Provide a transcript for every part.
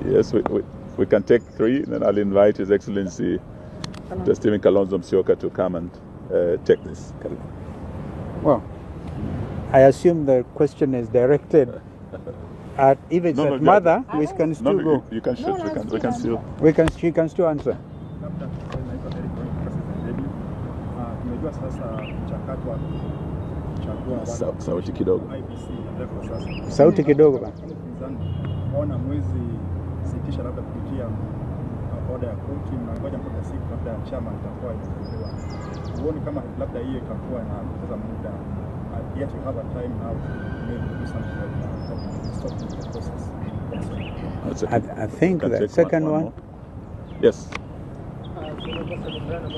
Yes, we can take three, then I'll invite His Excellency Dr. Stephen Kalonzo Musyoka to come and take this. Well, I assume the question is directed at, if it's No, at no, mother, we can still No, go. you can shoot. No, we can, we can still. She can still answer. Labda swali naitwa Eric Roy kutoka Citizen Radio. Tumejua sasa mchakato wa kuchagua Sauti kidogo. IEBC inaendelea kwa sasa. Sauti kidogo bana. Kama upinzani, mbona hamwezi sitisha labda kupitia oda ya koti, mnangoja mpaka siku labda chama itakuwa imeteuliwa? Huoni kama labda hiyo itakuwa na kupoteza muda? Yet you have a time now to maybe do something right now to stop the process. That's all. That's okay. I think Can the take second one. More. Yes. So Professor Lombrano, so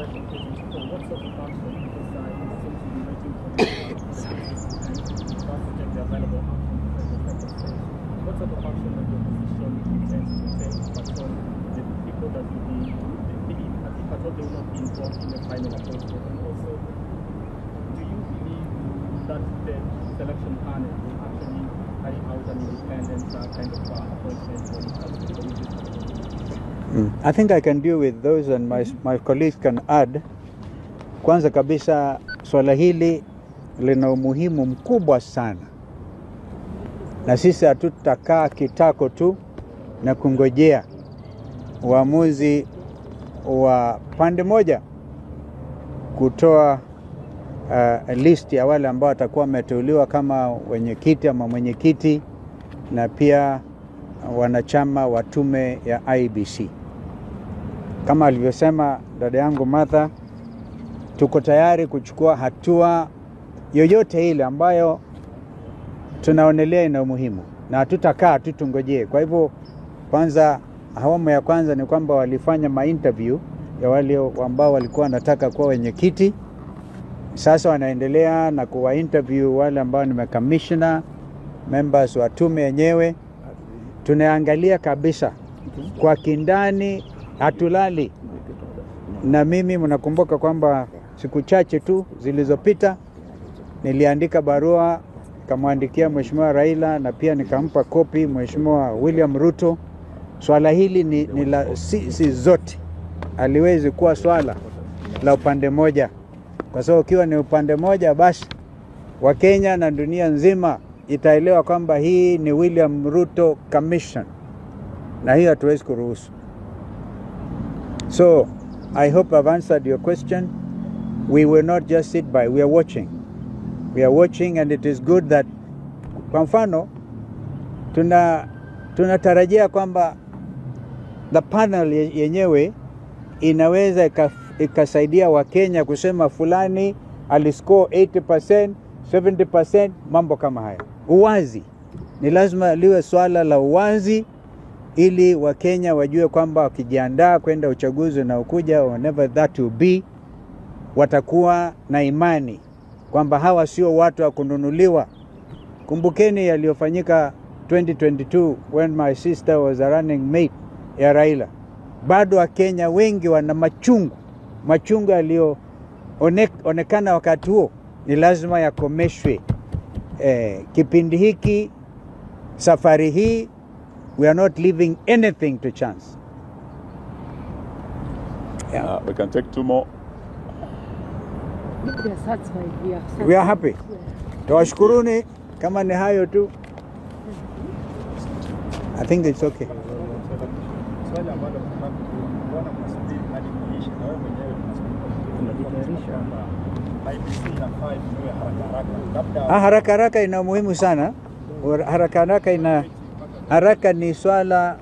what sort of action, because you seem to be waiting for the and to take the available action before the second stage. What sort of action does the opposition intend to take if at all the people that will be, if at all they will not be involved in the final appointment? And also, do you believe that the selection panel will actually carry out an independent kind of appointment when it comes to the committees? I think I can deal with those and my colleagues can add. Kwanza kabisa, swala hili lina umuhimu mkubwa sana, na sisi hatutakaa kitako tu na kungojea uamuzi wa pande moja kutoa list ya wale ambao watakuwa wameteuliwa kama wenyekiti ama mwenyekiti na pia wanachama wa tume ya IEBC. Kama alivyosema dada yangu Martha, tuko tayari kuchukua hatua yoyote ile ambayo tunaonelea ina umuhimu na hatutakaa tu tungojee. Kwa hivyo, kwanza, awamu ya kwanza ni kwamba walifanya ma-interview ya wale ambao walikuwa wanataka kuwa wenyekiti. Sasa wanaendelea na kuwa interview wale ambao ni makamishna members wa tume yenyewe. Tunaangalia kabisa kwa kindani, hatulali. Na mimi mnakumbuka kwamba siku chache tu zilizopita niliandika barua, nikamwandikia Mheshimiwa Raila na pia nikampa kopi Mheshimiwa William Ruto. Swala hili ni la sisi zote, haliwezi kuwa swala la upande moja, kwa sababu ukiwa ni upande moja, basi Wakenya na dunia nzima itaelewa kwamba hii ni William Ruto Commission, na hiyo hatuwezi kuruhusu. So I hope I've answered your question. We will not just sit by, we are watching. We are watching and it is good that, kwa mfano, tunatarajia kwamba the panel yenyewe inaweza ikasaidia Wakenya kusema fulani aliscore 80%, 70%, mambo kama haya. Uwazi ni lazima liwe swala la uwazi ili Wakenya wajue kwamba wakijiandaa kwenda uchaguzi unaokuja, whenever that will be, watakuwa na imani kwamba hawa sio watu wa kununuliwa. Kumbukeni yaliyofanyika 2022 when my sister was a running mate ya Raila. Bado Wakenya wengi wana machungu, machungu yaliyoonekana wakati huo ni lazima yakomeshwe. Kipindi hiki, safari hii, we are not leaving anything to chance. Yeah. We can take two more. We are satisfied. We are satisfied. We are happy. Yeah. Tawashukuruni kama ni hayo tu. I think it's okay. Swali ambalo nataka kujua, mbona mnasubiri hadi kuisha na wewe mwenyewe tunasubiri kwamba IEBC inafaa ifunue haraka haraka, labda Ah, haraka haraka ina umuhimu sana. Haraka haraka ina haraka ni swala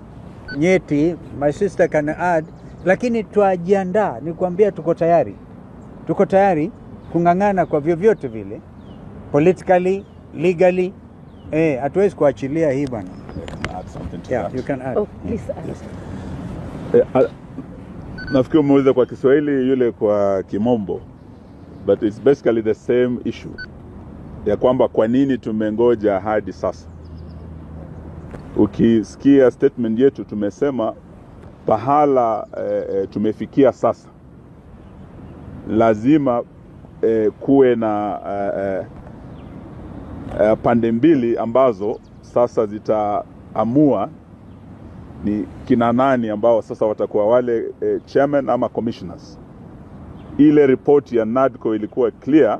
nyeti, my sister can add, lakini twajiandaa, ni kuambia tuko tayari, tuko tayari kung'ang'ana kwa vyovyote vile, politically, legally. Hatuwezi kuachilia hii bwana. I can add something to Yeah, that. you can add. Oh, please add. Nafikiri umeuliza kwa Kiswahili, yule kwa Kimombo, but it's basically the same issue ya kwamba kwa nini tumengoja hadi sasa. Ukisikia statement yetu tumesema pahala tumefikia sasa, lazima kuwe na pande mbili ambazo sasa zitaamua ni kina nani ambao sasa watakuwa wale chairman ama commissioners. Ile ripoti ya NADCO ilikuwa clear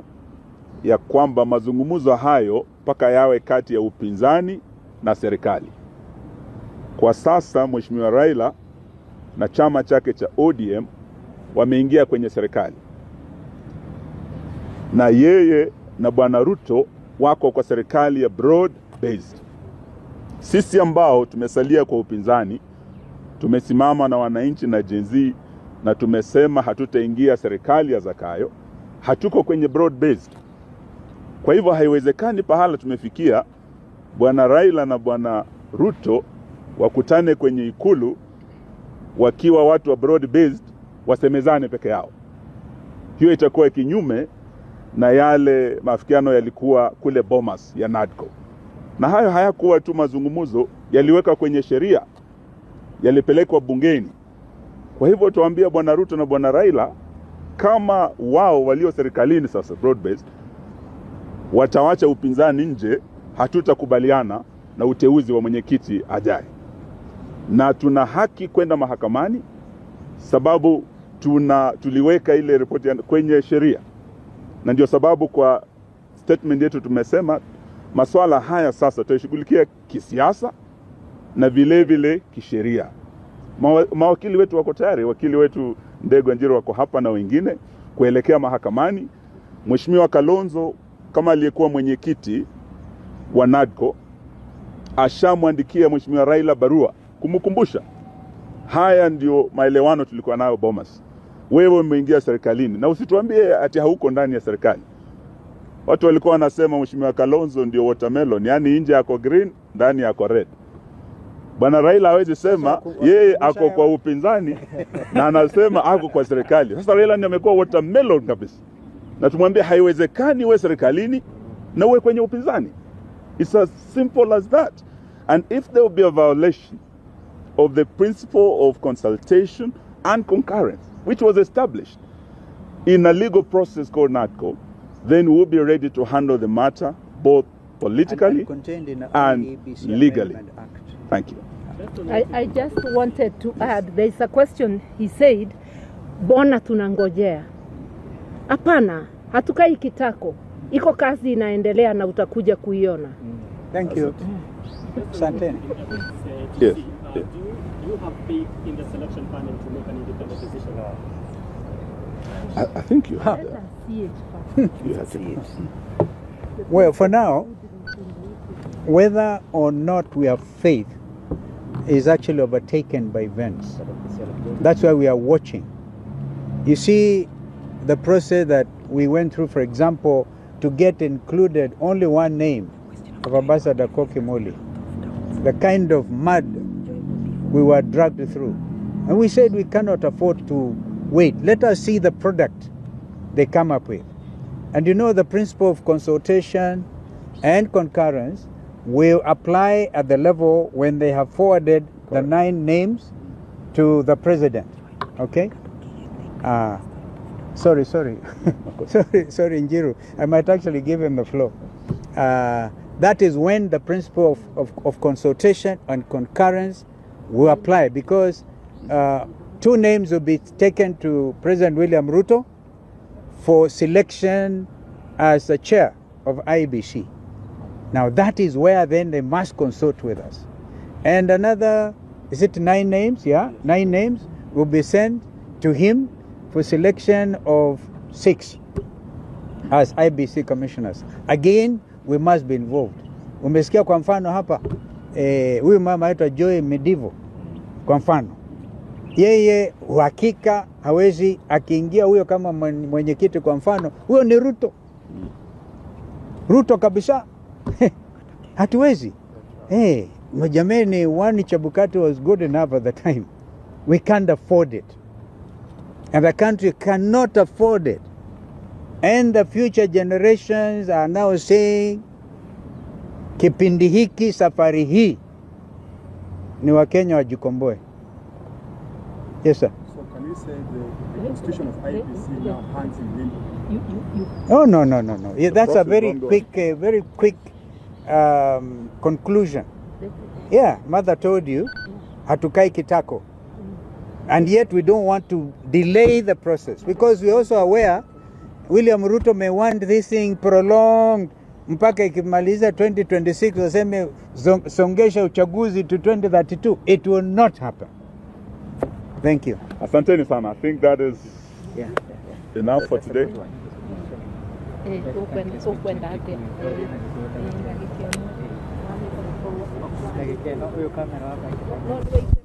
ya kwamba mazungumzo hayo mpaka yawe kati ya upinzani na serikali. Kwa sasa Mheshimiwa Raila na chama chake cha ODM wameingia kwenye serikali, na yeye na Bwana Ruto wako kwa serikali ya broad based. Sisi ambao tumesalia kwa upinzani tumesimama na wananchi na Gen Z na tumesema hatutaingia serikali ya Zakayo, hatuko kwenye broad based. Kwa hivyo haiwezekani pahala tumefikia Bwana Raila na Bwana Ruto wakutane kwenye ikulu wakiwa watu wa broad based wasemezane peke yao. Hiyo itakuwa kinyume na yale maafikiano yalikuwa kule Bomas ya NADCO. Na hayo hayakuwa tu mazungumzo, yaliweka kwenye sheria, yalipelekwa bungeni. Kwa hivyo tuambia Bwana Ruto na Bwana Raila, kama wao walio serikalini sasa broad based watawacha upinzani nje, hatutakubaliana na uteuzi wa mwenyekiti ajaye. Na tuna haki kwenda mahakamani sababu tuliweka ile ripoti kwenye sheria. Na ndio sababu kwa statement yetu tumesema maswala haya sasa tutashughulikia kisiasa na vile vile kisheria. Mawakili wetu wako tayari, wakili wetu Ndegwa Njiru wako hapa na wengine kuelekea mahakamani. Mheshimiwa Kalonzo kama aliyekuwa mwenyekiti wa NADCO ashamwandikia Mheshimiwa Raila barua kumkumbusha haya ndio maelewano tulikuwa nayo Bomas. Wewe umeingia serikalini na usituambie ati hauko ndani ya serikali. Watu walikuwa wanasema Mheshimiwa Kalonzo ndio watermelon, yani nje yako green, ndani yako red. Bwana Raila hawezi sema yeye ako kwa upinzani na anasema ako kwa serikali. Sasa Raila ndiye amekuwa watermelon kabisa. Na tumwambie haiwezekani uwe serikalini na uwe kwenye upinzani. It's as simple as that. And if there will be a violation of the principle of consultation and concurrence, which was established in a legal process called NADCO, then we'll be ready to handle the matter both politically and contained in the and IEBC legally. Amendment Act. Thank you. I just wanted to add, there is a question he said, bona tunangojea? Hapana, hatukai kitako. Iko kazi inaendelea na utakuja kuiona. Thank you. Asanteni. Yes. Do you have faith in the selection panel to make an independent decision? I think you have Let that. us see it first. You have to. Well, for now, whether or not we have faith is actually overtaken by events. That's why we are watching. You see, the process that we went through, for example, to get included only one name of Ambassador Koki Muli, the kind of mud we were dragged through. And we said we cannot afford to wait. Let us see the product they come up with. And you know, the principle of consultation and concurrence will apply at the level when they have forwarded the 9 names to the president. Okay? Sorry. sorry, Njiru. I might actually give him the floor. That is when the principle of consultation and concurrence will apply, because 2 names will be taken to President William Ruto for selection as the chair of IEBC. Now that is where then they must consult with us. And another, is it 9 names? Yeah, 9 names will be sent to him for selection of 6 as IEBC commissioners. Again, we must be involved. Umesikia kwa mfano hapa, huyu mama anaitwa Joy Medivo, kwa mfano. Yeye uhakika hawezi akiingia huyo kama mwenyekiti kwa mfano, huyo ni Ruto. Ruto kabisa. Hatuwezi. Hey, jamani, one Chebukati was good enough at the time. We can't afford it. And the country cannot afford it. And the future generations are now saying, kipindi hiki, safari hii, ni Wakenya wajikomboe. Yes, sir. So can we say the constitution of IEBC now hangs in limbo? Oh, no. Yeah, that's a very quick, conclusion. Yeah, mother told you, Hatukai kitako. And yet we don't want to delay the process because we're also aware William Ruto may want this thing prolonged mpaka ikimaliza 2026 waseme songesha uchaguzi to 2032. It will not happen. Thank you. Asanteni sana. I think that is enough for today. Ukwenda atia? Huyo kamera hapa. No, wait.